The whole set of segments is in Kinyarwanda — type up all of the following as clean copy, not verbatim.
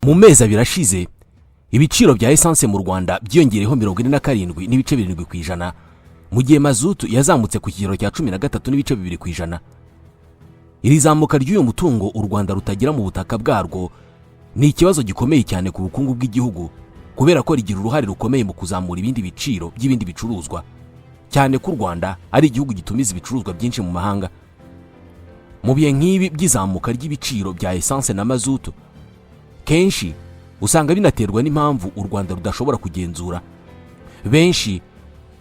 Mu mezi 2 ashize, ibiciro bya esanse mu Rwanda byiyongereyeho 47.7%, mu gihe mazutu yazamutse ku kigero cya 13.2%. Iri zamuka ry'uyu mutungo u Rwanda rutagira mu butaka bwarwo ni ikibazo gikomeye cyane ku bukungu bw'igihugu, kubera ko rigira uruhare rukomeye mu kuzamura ibindi biciro by'ibindi bicuruzwa, cyane ko u Rwanda ari igihugu gitumiza ibicuruzwa byinshi mu mahanga. Mu bihe nk'ibi by'izamuka ry'ibiciro bya esanse na mazutu, kenshi usanga binaterwa n'impamvu u Rwanda rudashobora kugenzura. Benshi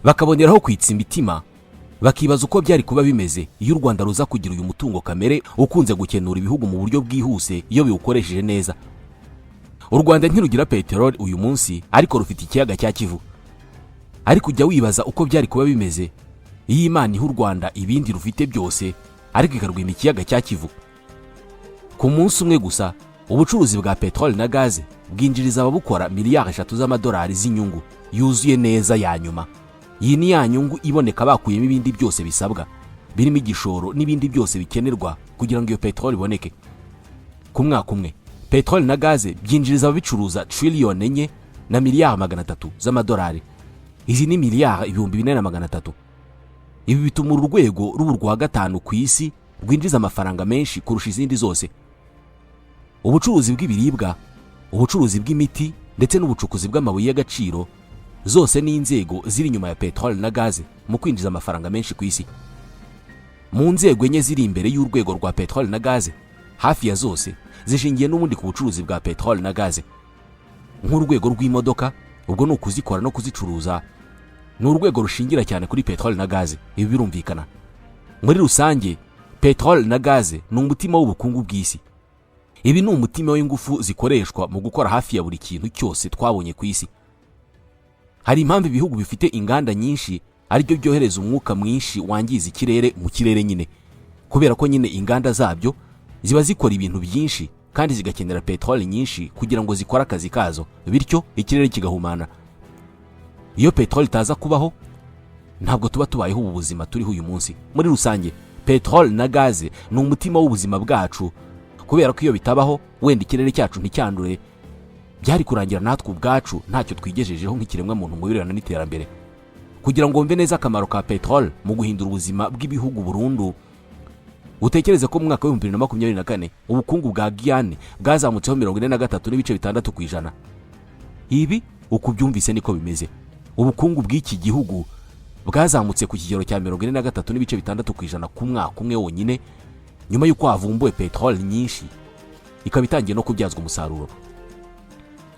bakaboneraho kwitsa imitima, bakibaza uko byari kuba bimeze iyo u Rwanda ruza kugira uyu mutungo kamere ukunze gukenura ibihugu mu buryo bwihuse iyo biwukoresheje neza. U Rwanda ntirugira peteroli uyu munsi, ariko rufite ikiyaga cya Kivu. Ariko ujya wibaza uko byari kuba bimeze iyo Imana iha u Rwanda ibindi rufite byose, ariko ikarwima ikiyaga cya Kivu? Ku munsi umwe gusa, ubucuruzi bwa peteroli na gaze bwinjiriza ababukora miliyari 3 z'amadolari z'inyungu yuzuye neza ya nyuma. Iyi ni ya nyungu iboneka bakuyemo ibindi byose bisabwa, birimo igishoro n'ibindi byose bikenerwa kugira ngo iyo peteroli iboneke. Ku mwaka umwe, peteroli na gaze byinjiriza ababicuruza triliyoni 4 na miliyari 300 z'amadolari. Izi ni miliyari 4,300. Ibi bituma uru rwego ruba urwa gatanu ku isi rwinjiza amafaranga menshi kurusha izindi zose. Ubucuruzi bw'ibiribwa, ubucuruzi bw'imiti ndetse n'ubucukuzi bw'amabuye y'agaciro, zose ni inzego ziri inyuma ya peteroli na gaze mu kwinjiza amafaranga menshi ku isi. Mu nzego enye ziri imbere y'urwego rwa peteroli na gaze, hafi ya zose zishingiye n'ubundi ku bucuruzi bwa peteroli na gaze. Nk'urwego rw'imodoka, ubwo ni ukuzikora no kuzicuruza, ni urwego rushingira cyane kuri peteroli na gaze. Ibi birumvikana. Muri rusange, peteroli na gaze ni umutima w'ubukungu bw'isi. Ibi ni umutima w'ingufu zikoreshwa mu gukora hafi ya buri kintu cyose twabonye ku isi. Hari impamvu ibihugu bifite inganda nyinshi aribyo byohereza umwuka mwinshi wangiza ikirere mu kirere nyine, kubera ko nyine inganda zabyo ziba zikora ibintu byinshi kandi zigakenera peteroli nyinshi kugira ngo zikore akazi kazo, bityo ikirere kigahumana. Iyo peteroli itaza kubaho, ntabwo tuba tubayeho ubu buzima turiho uyu munsi. Muri rusange, peteroli na gaze ni umutima w'ubuzima bwacu, kubera ko iyo bitabaho, wenda ikirere cyacu nticyandure, byari kurangira natwe ubwacu ntacyo twigejejeho nk'ikiremwamuntu mu birebana n'iterambere. Kugira ngo wumve neza akamaro ka peteroli mu guhindura ubuzima bw'ibihugu burundu, utekereze ko mu mwaka wa 2024 ubukungu bwa Guyane bwazamutseho 43.6%. Ibi uko ubyumvise niko bimeze. Ubukungu bw'iki gihugu bwazamutse ku kigero cya 43.6% ku mwaka umwe wonyine, nyuma y'uko havumbuwe peteroli nyinshi, ikaba itangiye no kubyazwa umusaruro.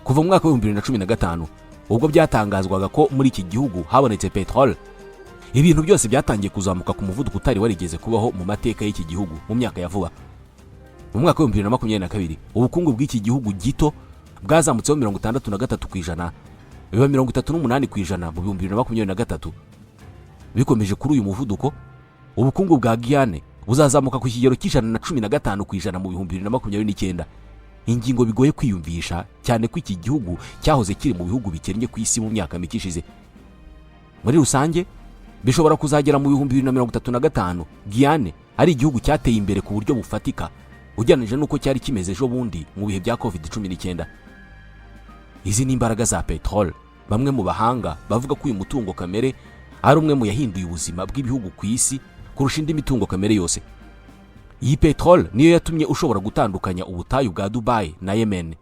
Kuva mu mwaka wa 2015, ubwo byatangazwaga ko muri iki gihugu habonetse peteroli, ibintu byose byatangiye kuzamuka ku muvuduko utari warigeze kubaho mu mateka y'iki gihugu mu myaka ya vuba. Mu mwaka wa 2022, ubukungu bw'iki gihugu gito bwazamutseho 63%, biba 38% mu 2023. Bikomeje kuri uyu muvuduko, ubukungu bwa Guyane buzazamuka ku kigero cya 115% mu 2029, ingingo bigoye kwiyumvisha, cyane ko iki gihugu cyahoze kiri mu bihugu bikennye ku isi mu myaka mike ishize. Muri rusange, bishobora kuzagera mu 2035 Guyane ari igihugu cyateye imbere ku buryo bufatika, ugereranyije n'uko cyari kimeze ejo bundi mu bihe bya COVID-19. Izi ni imbaraga za peteroli. Bamwe mu bahanga bavuga ko uyu mutungo kamere ari umwe mu yahinduye ubuzima bw'ibihugu ku isi kurusha indi mitungo kamere yose. Iyi peteroli niyo yatumye ushobora gutandukanya ubutayu bwa Dubayi na Yemen.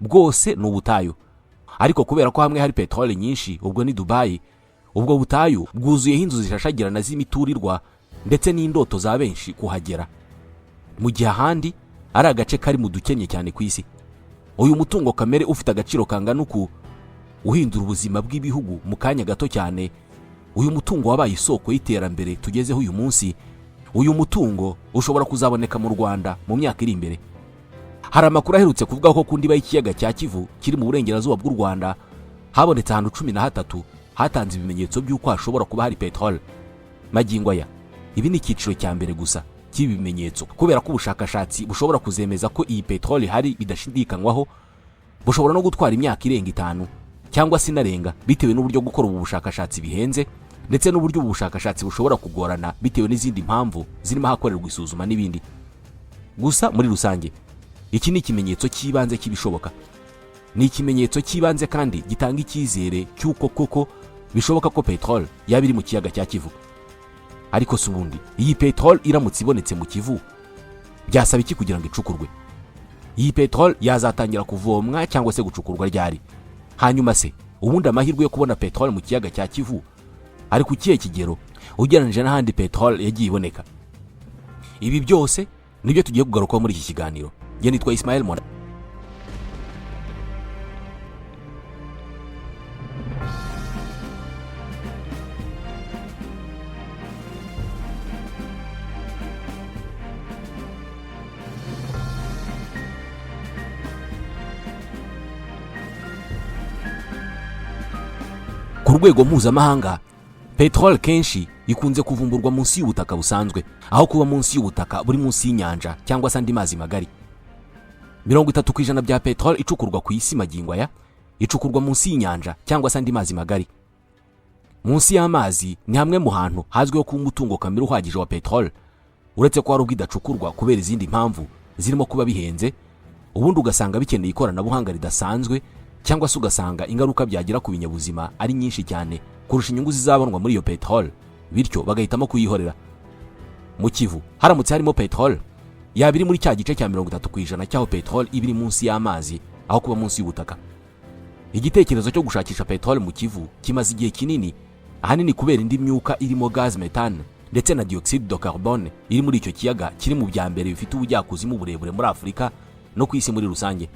Bwose ni ubutayu, ariko kubera ko hamwe hari peteroli nyinshi, ubwo ni Dubayi, ubwo butayu bwuzuyeho inzu zishashagirana z'imiturirwa ndetse n'indoto za benshi kuhagera, mu gihe ahandi ari agace kari mu dukennye cyane ku isi. Uyu mutungo kamere ufite agaciro kangana uku, uhindura ubuzima bw'ibihugu mu kanya gato cyane, uyu mutungo wabaye isoko y'iterambere tugezeho uyu munsi. Uyu mutungo ushobora kuzaboneka mu Rwanda mu myaka iri imbere. Hari amakuru aherutse kuvuga ko ku ndiba y'ikiyaga cya Kivu kiri mu burengerazuba bw'u Rwanda habonetse ahantu 13 hatanze ibimenyetso by'uko hashobora kuba hari peteroli. Magingo aya, ibi ni icyiciro cya mbere gusa cy'ibi bimenyetso, kubera ko ubushakashatsi bushobora kuzemeza ko iyi peteroli hari bidashidikanywaho bushobora no gutwara imyaka irenga 5 cyangwa se inarenga, bitewe n'uburyo gukora ubu bushakashatsi bihenze, ndetse n'uburyo ubu bushakashatsi bushobora kugorana bitewe n'izindi mpamvu zirimo ahakorerwa isuzuma n'ibindi. Gusa muri rusange, Iki ni ikimenyetso cy'ibanze cy'ibishoboka. Ni ikimenyetso cy'ibanze kandi gitanga icyizere cy'uko koko bishoboka ko peteroli yaba iri mu kiyaga cya Kivu. Ariko si ubundi iyi peteroli iramutse ibonetse mu Kivu, byasaba iki kugira ngo icukurwe? Iyi peteroli yazatangira kuvomwa cyangwa se gucukurwa ryari? Hanyuma se ubundi amahirwe yo kubona peteroli mu kiyaga cya Kivu ari ku kihe kigero ugereranyije n'ahandi peteroli yagiye iboneka? Ibi byose nibyo tugiye kugarukaho muri iki kiganiro. Njye nitwa Ismael Mona. Ku rwego mpuzamahanga, peteroli kenshi ikunze kuvumburwa munsi y'ubutaka busanzwe, aho kuba munsi y'ubutaka buri munsi y'inyanja cyangwa se andi mazi magari. 30% bya peteroli icukurwa ku isi magingo aya icukurwa munsi y'inyanja cyangwa se andi mazi magari. Munsi y'amazi ni hamwe mu hantu hazwiho kuba umutungo kamere uhagije wa peteroli, uretse ko hari ubwo idacukurwa kubera izindi mpamvu zirimo kuba bihenze, ubundi ugasanga bikeneye ikoranabuhanga ridasanzwe, cyangwa se ugasanga ingaruka byagira ku binyabuzima ari nyinshi cyane kurusha inyungu zizabonwa muri iyo peteroli, bityo bagahitamo kuyihorera. Mu Kivu haramutse harimo peteroli, yaba iri muri cya gice cya 30% cy'aho peteroli iba iri munsi y'amazi aho kuba munsi y'ubutaka. Igitekerezo cyo gushakisha peteroli mu Kivu kimaze igihe kinini, ahanini kubera indi myuka irimo gaz methane ndetse na dioxyde de carbone iri muri icyo kiyaga kiri mu bya mbere bifite ubujyakuzimu burebure muri Afurika no ku isi muri rusange.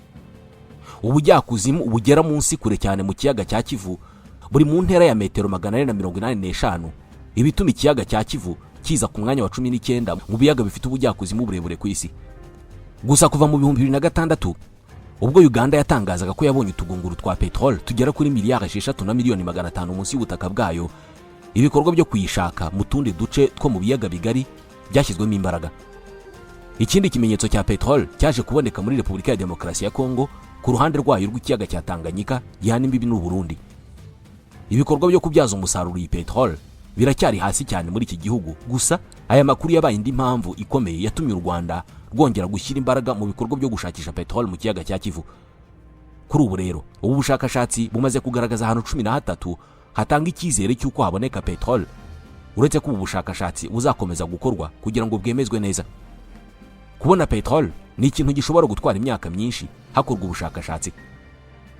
Ubujyakuzimu bugera munsi kure cyane mu kiyaga cya Kivu buri mu ntera ya metero 485, ibituma ikiyaga cya Kivu kiza ku mwanya wa 19 mu biyaga bifite ubujyakuzimu burebure ku isi. Gusa kuva mu 2006, ubwo Uganda yatangazaga ko yabonye utugunguru twa peteroli tugera kuri miliyari 6 na miliyoni 500 munsi y'ubutaka bwayo, ibikorwa byo kuyishaka mu tundi duce two mu biyaga bigari byashyizwemo imbaraga. Ikindi kimenyetso cya peteroli cyaje kuboneka muri Repubulika ya Demokarasi ya Kongo, ku ruhande rwayo rw'ikiyaga cya Tanganyika gihana imbibi n'u Burundi. Ibikorwa byo kubyaza umusaruro iyi peteroli biracyari hasi cyane muri iki gihugu. Gusa aya makuru yabaye indi mpamvu ikomeye yatumye u Rwanda rwongera gushyira imbaraga mu bikorwa byo gushakisha peteroli mu kiyaga cya Kivu. Kuri ubu rero, ubu bushakashatsi bumaze kugaragaza ahantu 13 hatanga icyizere cy'uko haboneka peteroli, uretse ko ubu bushakashatsi buzakomeza gukorwa kugira ngo bwemezwe neza. Kubona peteroli ni ikintu gishobora gutwara imyaka myinshi hakorwa ubushakashatsi.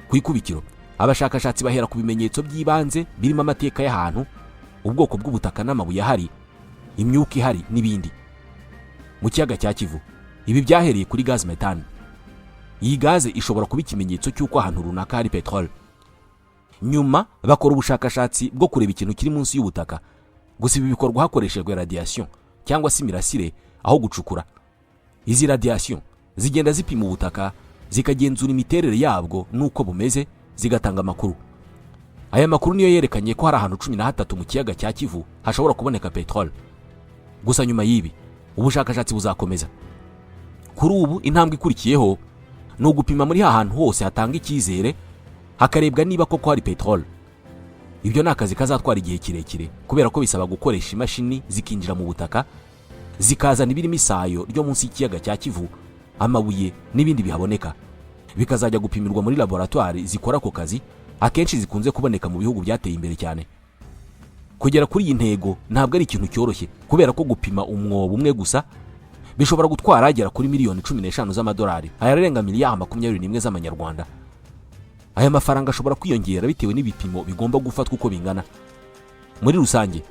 Ku ikubitiro, abashakashatsi bahera ku bimenyetso by'ibanze birimo amateka y'ahantu, ubwoko bw'ubutaka n'amabuye ahari, imyuka ihari n'ibindi. Mu kiyaga cya Kivu ibi byahereye kuri gaz methane. Iyi gaze ishobora kuba ikimenyetso cy'uko ahantu runaka hari peteroli. Nyuma bakora ubushakashatsi bwo kureba ikintu kiri munsi y'ubutaka. Gusa ibi bikorwa hakoreshejwe radiation cyangwa se imirasire aho gucukura. Izi radiation zigenda zipima ubutaka, zikagenzura imiterere yabwo n'uko bumeze, zigatanga amakuru. Aya makuru niyo yerekanye ko hari ahantu 13 mu kiyaga cya Kivu hashobora kuboneka peteroli. Gusa nyuma y'ibi ubushakashatsi buzakomeza. Kuri ubu intambwe ikurikiyeho ni ugupima muri hantu hose hatanga icyizere, hakarebwa niba koko hari peteroli. Ibyo ni akazi kazatwara igihe kirekire, kubera ko bisaba gukoresha imashini zikinjira mu butaka, zikazana ibirimo isayo ryo munsi y'ikiyaga cya Kivu, amabuye n'ibindi bihaboneka, bikazajya gupimirwa muri laboratwari zikora ako kazi, akenshi zikunze kuboneka mu bihugu byateye imbere cyane. Kugera kuri iyi ntego ntabwo ari ikintu cyoroshye, kubera ko gupima umwobo umwe gusa bishobora gutwara agera kuri miliyoni 15 z'amadolari, ayarenga miliyari 21 z'amanyarwanda. Aya mafaranga ashobora kwiyongera bitewe n'ibipimo bigomba gufatwa uko bingana. Muri rusange,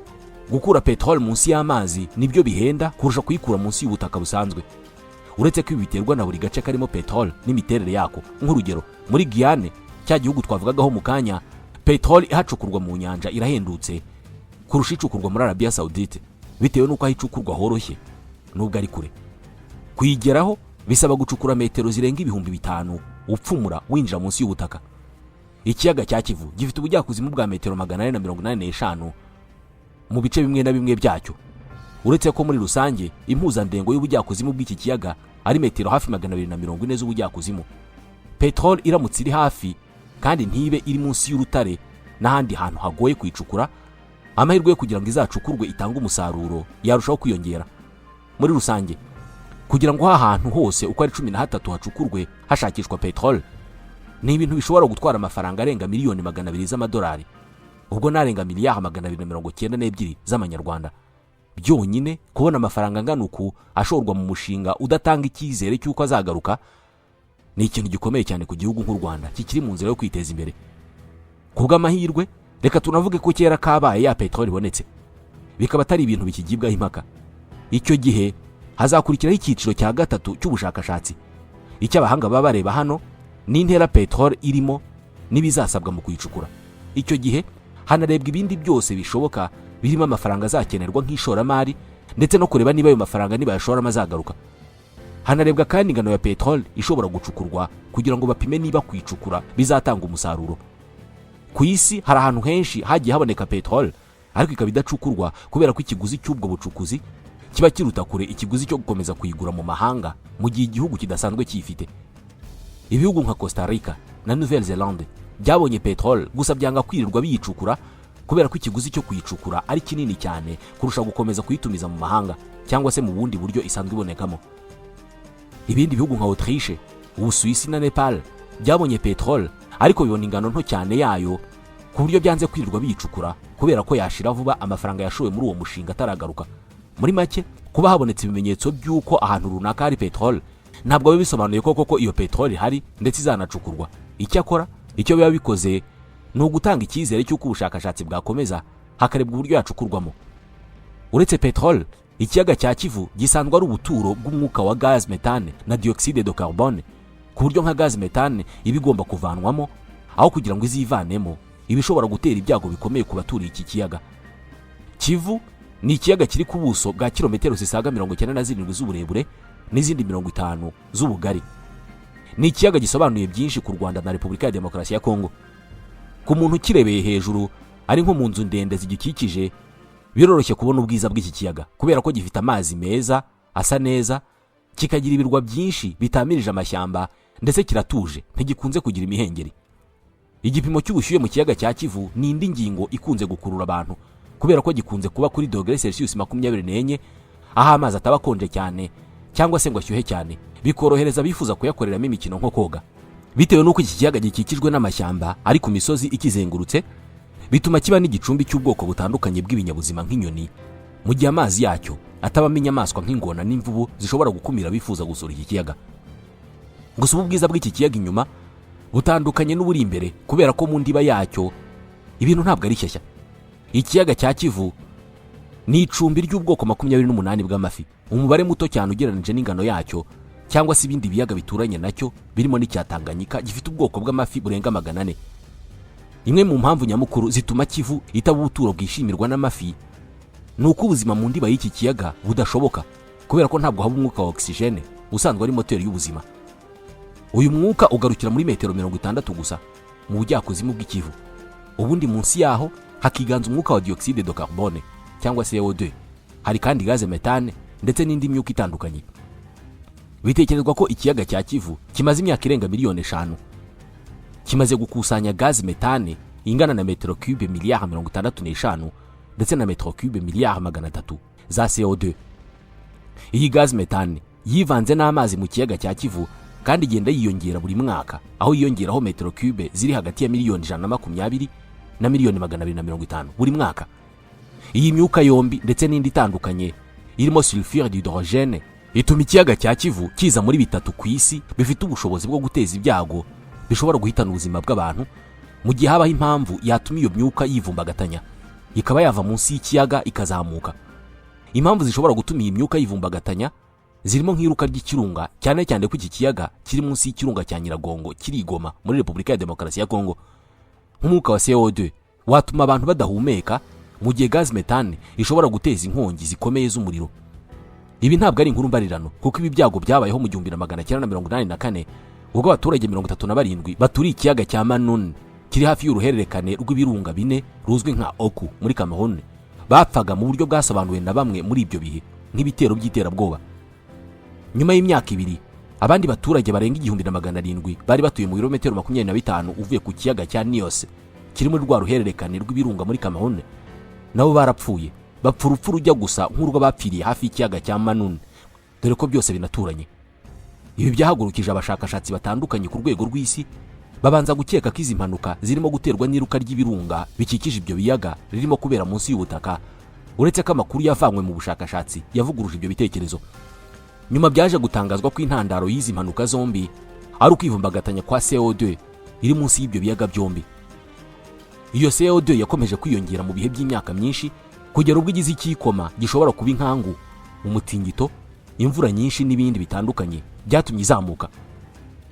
gukura peteroli munsi y'amazi nibyo bihenda kurusha kuyikura munsi y'ubutaka busanzwe, uretse ko ibi biterwa na buri gace karimo peteroli n'imiterere yako. Nk'urugero, muri Guyane, cya gihugu twavugagaho mu kanya, peteroli ihacukurwa mu nyanja irahendutse kurusha icukurwa muri Arabiya Saudite, bitewe n'uko aho icukurwa horoshye nubwo ari kure. Kuyigeraho bisaba gucukura metero zirenga 5000 upfumura winjira munsi y'ubutaka. Ikiyaga cya Kivu gifite ubujyakuzimu bwa metero 485 mu bice bimwe na bimwe byacyo, uretse ko muri rusange impuzandengo y'ubujyakuzimu bw'iki kiyaga ari metero hafi 240 z'ubujyakuzimu. Peteroli iramutse iri hafi kandi ntibe iri munsi y'urutare n'ahandi hantu hagoye kuyicukura, amahirwe yo kugira ngo izacukurwe itange umusaruro yarushaho kwiyongera. Muri rusange, Kugira ngo ahantu hose uko ari 13 hacukurwe hashakishwa peteroli, ni ibintu bishobora gutwara amafaranga arenga miliyoni 200 z'amadolari, ubwo narenga miliyari 292 z'amanyarwanda byonyine. Kubona amafaranga angana uku ashorwa mu mushinga udatanga icyizere cy'uko azagaruka ni ikintu gikomeye cyane ku gihugu nk'u Rwanda kikiri mu nzira yo kwiteza imbere. Ku bw'amahirwe, reka tunavuge ko kera kabaye ya peteroli ibonetse, bikaba atari ibintu bikigibwaho impaka. Icyo gihe hazakurikiraho icyiciro cya gatatu cy'ubushakashatsi. Icyo abahanga baba bareba hano ni intera peteroli irimo n'ibizasabwa mu kuyicukura. Icyo gihe hanarebwa ibindi byose bishoboka, birimo amafaranga azakenerwa nk'ishoramari, ndetse no kureba niba ayo mafaranga nibayashoramo azagaruka. Hanarebwa kandi ingano ya peteroli ishobora gucukurwa kugira ngo bapime niba kuyicukura bizatanga umusaruro. Ku isi hari ahantu henshi hagiye haboneka peteroli, ariko ikaba idacukurwa kubera ko ikiguzi cy'ubwo bucukuzi kiba kiruta kure ikiguzi cyo gukomeza kuyigura mu mahanga mu gihe igihugu kidasanzwe kiyifite. Ibihugu nka Costa Rica na Nouvelle Zelande byabonye peteroli, gusa byanga kwirirwa biyicukura kubera ko ikiguzi cyo kuyicukura ari kinini cyane kurusha gukomeza kuyitumiza mu mahanga cyangwa se mu bundi buryo isanzwe ibonekamo. Ibindi bihugu nka Autriche, Ubusuwisi na Nepal byabonye peteroli, ariko bibona ingano nto cyane yayo ku buryo byanze kwirirwa biyicukura kubera ko yashira vuba amafaranga yashowe muri uwo mushinga ataragaruka. Muri make, kuba habonetse ibimenyetso by'uko ahantu runaka hari peteroli ntabwo biba bisobanuye ko koko iyo peteroli ihari ndetse izanacukurwa. Icyakora icyo biba bikoze ni ugutanga icyizere cy'uko ubushakashatsi bwakomeza, hakarebwa uburyo yacukurwamo. Uretse peteroli, ikiyaga cya Kivu gisanzwe ari ubuturo bw'umwuka wa gaz méthane na dioxyde de carbone, ku buryo nka gaz méthane iba igomba kuvanwamo aho kugira ngo izivanemo, iba ishobora gutera ibyago bikomeye ku baturiye iki kiyaga. Kivu ni ikiyaga kiri ku buso bwa kilometero zisaga 97 z'uburebure n'izindi 50 z'ubugari. Ni ikiyaga gisobanuye byinshi ku Rwanda na Repubulika ya Demokarasi ya Kongo. Ku muntu ukirebeye hejuru, ari nko mu nzu ndende zigikikije, biroroshye kubona ubwiza bw'iki kiyaga kubera ko gifite amazi meza asa neza, kikagira ibirwa byinshi bitamirije amashyamba, ndetse kiratuje, ntigikunze kugira imihengeri. Igipimo cy'ubushyuhe mu kiyaga cya Kivu ni indi ngingo ikunze gukurura abantu kubera ko gikunze kuba kuri dogere Celsius 24, aho amazi ataba akonje cyane cyangwa se ngo ashyuhe cyane, bikorohereza abifuza kuyakoreramo imikino nko koga. Bitewe n'uko iki kiyaga gikikijwe n'amashyamba ari ku misozi ikizengurutse, bituma kiba n'igicumbi cy'ubwoko butandukanye bw'ibinyabuzima nk'inyoni, mu gihe amazi yacyo atabamo inyamaswa nk'ingona n'imvubu zishobora gukumira abifuza gusura iki kiyaga. Gusa ubu bwiza bw'iki kiyaga inyuma butandukanye n'uburi imbere, kubera ko mu ndiba yacyo ibintu ntabwo ari shyashya. Ikiyaga cya Kivu ni icumbi ry'ubwoko 28 bw'amafi, umubare muto cyane ugereranyije n'ingano yacyo cyangwa se ibindi biyaga bituranye nacyo, birimo n'icya Tanganyika gifite ubwoko bw'amafi burenga 400. Imwe mu mpamvu nyamukuru zituma Kivu itaba ubuturo bwishimirwa n'amafi ni uko ubuzima mu ndiba y'iki kiyaga budashoboka, kubera ko ntabwo haba umwuka wa ogisijene usanzwe ari moteri y'ubuzima. Uyu mwuka ugarukira muri metero 60 gusa mu bujyakuzimu bw'ikivu, ubundi munsi yaho hakiganza umwuka wa dioxyde de carbone cyangwa CO2. Hari kandi gaz méthane ndetse n'indi myuka itandukanye. Bitekerezwa ko ikiyaga cya Kivu kimaze imyaka irenga miliyoni 5 kimaze gukusanya gaz méthane ingana na metero cube miliyari 65 ndetse na metero cube miliyari 300 za CO2. Iyi gaz méthane yivanze n'amazi mu kiyaga cya Kivu kandi igenda yiyongera buri mwaka, aho yiyongeraho metero cube ziri hagati ya miliyoni 120 na miliyoni 250 buri mwaka. Iyi myuka yombi ndetse n'indi itandukanye irimo sulfure d'hydrogène ituma ikiyaga cya Kivu kiza muri bitatu ku isi bifite ubushobozi bwo guteza ibyago bishobora guhitana ubuzima bw'abantu, mu gihe habaho impamvu yatuma iyo myuka yivumbagatanya ikaba yava munsi y'ikiyaga ikazamuka. Impamvu zishobora gutuma iyi myuka yivumbagatanya zirimo nk'iruka ry'ikirunga, cyane cyane ko iki kiyaga kiri munsi y'ikirunga cya Nyiragongo kiri i Goma muri Repubulika ya Demokarasi ya Kongo. Nk'umwuka wa CO2 watuma abantu badahumeka, mu gihe gaz méthane ishobora guteza inkongi zikomeye z'umuriro. Ibi ntabwo ari inkuru mbarirano, kuko ibi byago byabayeho mu 1984, ubwo abaturage 37 baturiye ikiyaga cya Manun kiri hafi y'uruhererekane rw'ibirunga bine ruzwi nka Oku muri Cameroon bapfaga mu buryo bwasobanuwe na bamwe muri ibyo bihe nk'ibitero by'iterabwoba. Nyuma y'imyaka 2, abandi baturage barenga 1700 bari batuye mu birometero 25 uvuye ku kiyaga cya Nyos kiri muri rwa ruhererekane rw'ibirunga muri Cameroon nabo barapfuye, bapfa urupfu rujya gusa nk'urw'abapfiriye hafi y'ikiyaga cya Manun. Dore ko byose binaturanye. Ibi byahagurukije abashakashatsi batandukanye ku rwego rw'isi, babanza gukeka ko izi mpanuka zirimo guterwa n'iruka ry'ibirunga bikikije ibyo biyaga ririmo kubera munsi y'ubutaka, uretse ko amakuru yavanywe mu bushakashatsi yavuguruje ibyo bitekerezo. Nyuma byaje gutangazwa ko intandaro y'izi mpanuka zombi ari ukwivumbagatanya kwa CO2 iri munsi y'ibyo biyaga byombi. Iyo CO2 yakomeje kwiyongera mu bihe by'imyaka myinshi, kugera ubwo igize icyikoma gishobora kuba inkangu, umutingito, imvura nyinshi n'ibindi bitandukanye byatumye izamuka.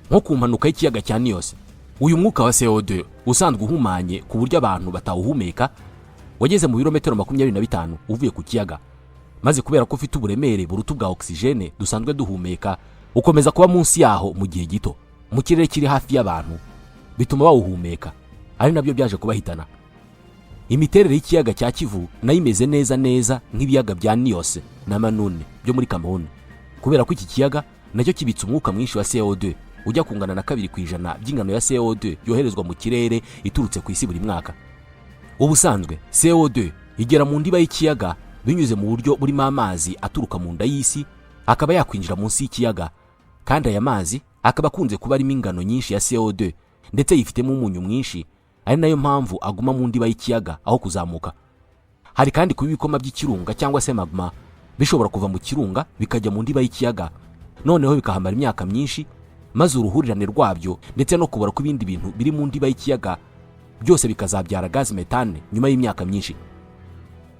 Nko ku mpanuka y'ikiyaga cya Nyos, uyu mwuka wa CO2 usanzwe uhumanye ku buryo abantu batawuhumeka wageze mu birometero 25 uvuye ku kiyaga, maze kubera ko ufite uburemere buruta ubwa oxygène dusanzwe duhumeka, ukomeza kuba munsi yaho mu gihe gito mu kirere kiri hafi y'abantu, bituma bawuhumeka, ari nabyo byaje kubahitana. Imiterere y'ikiyaga cya Kivu nayo imeze neza neza nk'ibiyaga bya Nyos na Monoun byo muri Cameroon, kubera ko iki kiyaga nacyo kibitse umwuka mwinshi wa CO2 ujya kungana na 2% by'ingano ya CO2 yoherezwa mu kirere iturutse ku isi buri mwaka. Ubusanzwe CO2 igera mu ndiba y'ikiyaga binyuze mu buryo burimo amazi aturuka mu nda y'isi akaba yakwinjira munsi y'ikiyaga, kandi aya mazi akaba akunze kuba arimo ingano nyinshi ya CO2 ndetse yifitemo umunyu mwinshi, ari nayo mpamvu aguma mu ndiba y'ikiyaga aho kuzamuka. Hari kandi kuba ibikoma by'ikirunga cyangwa se magma bishobora kuva mu kirunga bikajya mu ndiba y'ikiyaga, noneho bikahamara imyaka myinshi, maze uruhurirane rwabyo ndetse no kubora kw'ibindi bintu biri mu ndiba y'ikiyaga byose bikazabyara gazi méthane nyuma y'imyaka myinshi.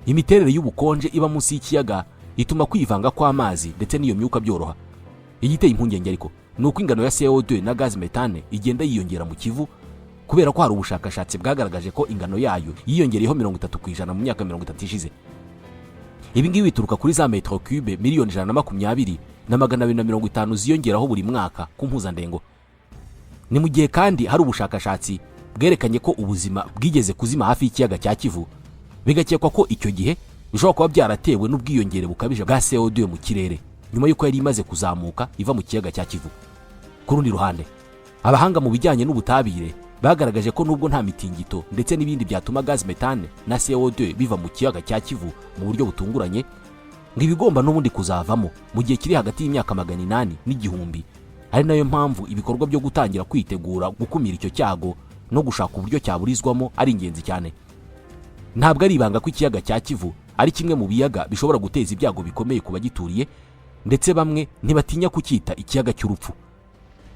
Imiterere y'ubukonje iba munsi y'ikiyaga ituma kwivanga kw'amazi ndetse n'iyo myuka byoroha. Igiteye impungenge ariko ni uko ingano ya CO2 na gazi méthane igenda yiyongera mu Kivu, kubera ko hari ubushakashatsi bwagaragaje ko ingano yayo yiyongereyeho 30% mu myaka 30 ishize. Ibi ngibi bituruka kuri za metero cube miliyoni 120 na 250 ziyongeraho buri mwaka ku mpuzandengo. Ni mu gihe kandi hari ubushakashatsi bwerekanye ko ubuzima bwigeze kuzima hafi y'ikiyaga cya Kivu, bigakekwa ko icyo gihe bishobora kuba byaratewe n'ubwiyongere bukabije bwa CO2 mu kirere nyuma y'uko yari imaze kuzamuka iva mu kiyaga cya Kivu. Ku rundi ruhande, abahanga mu bijyanye n'ubutabire bagaragaje ko nubwo nta mitingito ndetse n'ibindi byatuma gazi méthane na CO2 biva mu kiyaga cya Kivu mu buryo butunguranye, ngo ibigomba n'ubundi kuzavamo mu gihe kiri hagati y'imyaka 800 n'igihumbi, ari nayo mpamvu ibikorwa byo gutangira kwitegura gukumira icyo cyago no gushaka uburyo cyaburizwamo ari ingenzi cyane. Ntabwo ari ibanga ko ikiyaga cya Kivu ari kimwe mu biyaga bishobora guteza ibyago bikomeye ku bagituriye, ndetse bamwe ntibatinya kucyita ikiyaga cy'urupfu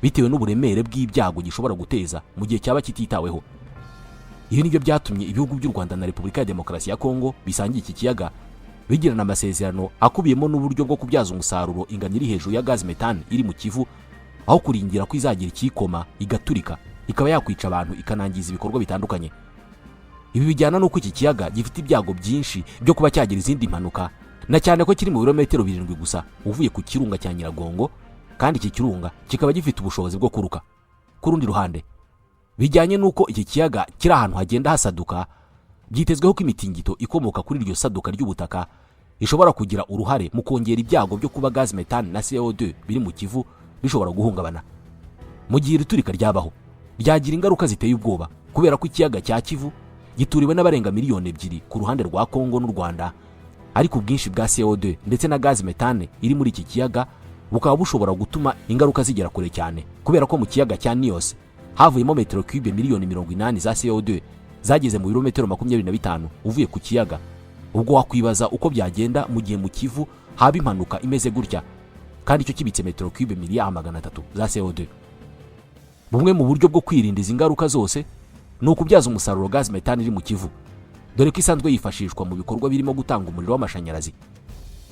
bitewe n'uburemere bw'ibyago gishobora guteza mu gihe cyaba kititaweho. Ibi nibyo byatumye ibihugu by'u Rwanda na Repubulika ya Demokarasi ya Kongo bisangiye iki kiyaga bigirana amasezerano akubiyemo n'uburyo bwo kubyaza umusaruro ingano iri hejuru ya gazi méthane iri mu Kivu, aho kuringira ko izagira ikikoma igaturika ikaba yakwica abantu ikanangiza ibikorwa bitandukanye. Ibi bijyana n'uko iki kiyaga gifite ibyago byinshi byo kuba cyagira izindi mpanuka, na cyane ko kiri mu birometero 7 gusa uvuye ku kirunga cya Nyiragongo, kandi iki kirunga kikaba gifite ubushobozi bwo kuruka. Ku rundi ruhande, bijyanye n'uko iki kiyaga kiri ahantu hagenda hasaduka, byitezweho ko imitingito ikomoka kuri iryo saduka ry'ubutaka ishobora kugira uruhare mu kongera ibyago byo kuba gazi méthane na CO2 biri mu Kivu bishobora guhungabana. Mu gihe iri turika ryabaho, ryagira ingaruka ziteye ubwoba, kubera ko ikiyaga cya Kivu gituriwe n'abarenga miliyoni 2 ku ruhande rwa Kongo n'u Rwanda, ariko ubwinshi bwa CO2 ndetse na gazi méthane iri muri iki kiyaga bukaba bushobora gutuma ingaruka zigera kure cyane, kubera ko mu kiyaga cya Nyos havuyemo metero cube miliyoni 80 za CO2 zageze mu birometero 25 uvuye ku kiyaga. Ubwo wakwibaza uko byagenda mu gihe mu Kivu haba impanuka imeze gutya, kandi icyo kibitse metero cube miliyari 300 za CO2. Bumwe mu buryo bwo kwirinda izi ngaruka zose ni ukubyaza umusaruro gazi méthane iri mu Kivu, dore ko isanzwe yifashishwa mu bikorwa birimo gutanga umuriro w'amashanyarazi.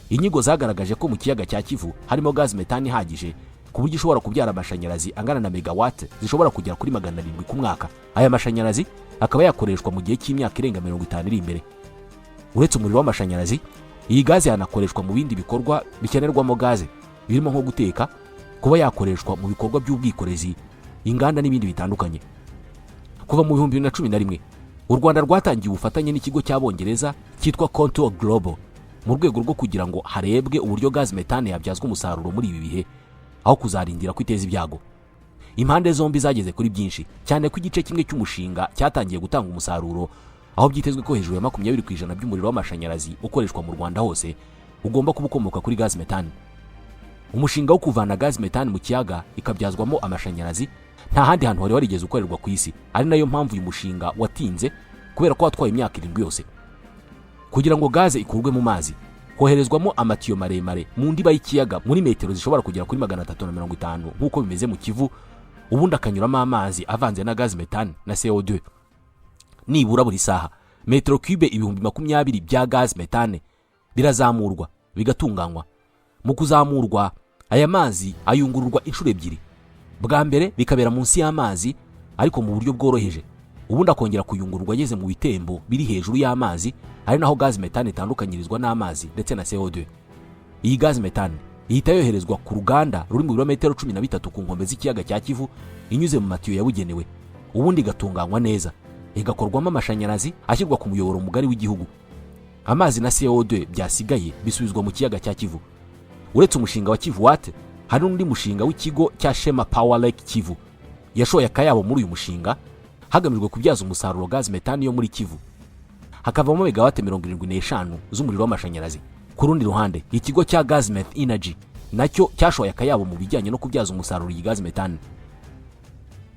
Inyigo zagaragaje ko mu kiyaga cya Kivu harimo gazi méthane ihagije ku buryo ishobora kubyara amashanyarazi angana na megawate zishobora kugera kuri 700 ku mwaka. Aya mashanyarazi akaba yakoreshwa mu gihe cy'imyaka irenga 50 iri imbere. Uretse umuriro w'amashanyarazi, iyi gaze yanakoreshwa mu bindi bikorwa bikenerwamo gaze, birimo nko guteka, kuba yakoreshwa mu bikorwa by'ubwikorezi, inganda n'ibindi bitandukanye. Kuva mu 2011, u Rwanda rwatangiye ubufatanye n'ikigo cy'Abongereza cyitwa Contour Global mu rwego rwo kugira ngo harebwe uburyo gazi méthane yabyazwa umusaruro muri ibi bihe, aho kuzarindira ko iteza ibyago. Impande zombi zageze kuri byinshi, cyane ko igice kimwe cy'umushinga cyatangiye gutanga umusaruro, aho byitezwe ko hejuru ya 20% by'umuriro w'amashanyarazi ukoreshwa mu Rwanda hose ugomba kuba ukomoka kuri gazi méthane. Umushinga wo kuvana gaz methane mu kiyaga ikabyazwamo amashanyarazi nta handi hantu wari warigeze ukorerwa ku isi, ari nayo mpamvu uyu mushinga watinze, kubera ko watwaye imyaka 7 yose. Kugira ngo gaze ikurwe mu mazi, hoherezwamo amatiyo maremare mu ndiba y'ikiyaga, muri metero zishobora kugera kuri 350 nk'uko bimeze mu Kivu, ubundi akanyuramo amazi avanze na gaz methane na CO2. Nibura buri saha metero cube 20,000 bya gaz methane birazamurwa bigatunganywa. Mu kuzamurwa, aya mazi ayungururwa inshuro ebyiri. Bwa mbere bikabera munsi y'amazi ariko mu buryo bworoheje, ubundi akongera kuyungururwa ageze mu bitembo biri hejuru y'amazi, ari naho gaz methane itandukanyirizwa n'amazi ndetse na CO2. Iyi gaz methane ihita yoherezwa ku ruganda ruri mu birometero 13 ku nkombe z'ikiyaga cya Kivu, inyuze mu matiyo yabugenewe, ubundi igatunganywa neza, igakorwamo amashanyarazi ashyirwa ku muyoboro mugari w'igihugu. Amazi na CO2 byasigaye bisubizwa mu kiyaga cya Kivu. Uretse umushinga wa KivuWatt, hari n'undi mushinga w'ikigo cya Shema Power Lake Kivu yashoye akayabo muri uyu mushinga, hagamijwe kubyaza umusaruro gaz methane yo muri Kivu, hakavamo megawate 75 z'umuriro w'amashanyarazi. Ku rundi ruhande, ikigo cya Gazmeth Energy nacyo cyashoye akayabo mu bijyanye no kubyaza umusaruro iyi gaz methane.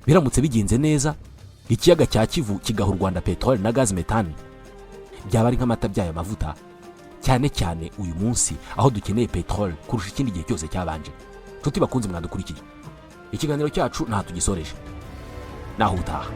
Biramutse bigenze neza, ikiyaga cya Kivu kigaha u Rwanda peteroli na gaz methane, byaba ari nk'amata byayo amavuta, cyane cyane uyu munsi aho dukeneye peteroli kurusha ikindi gihe cyose cyabanje. Nshuti bakunze mwadukurikiye, ikiganiro cyacu nta tugisoreje, naho utaha.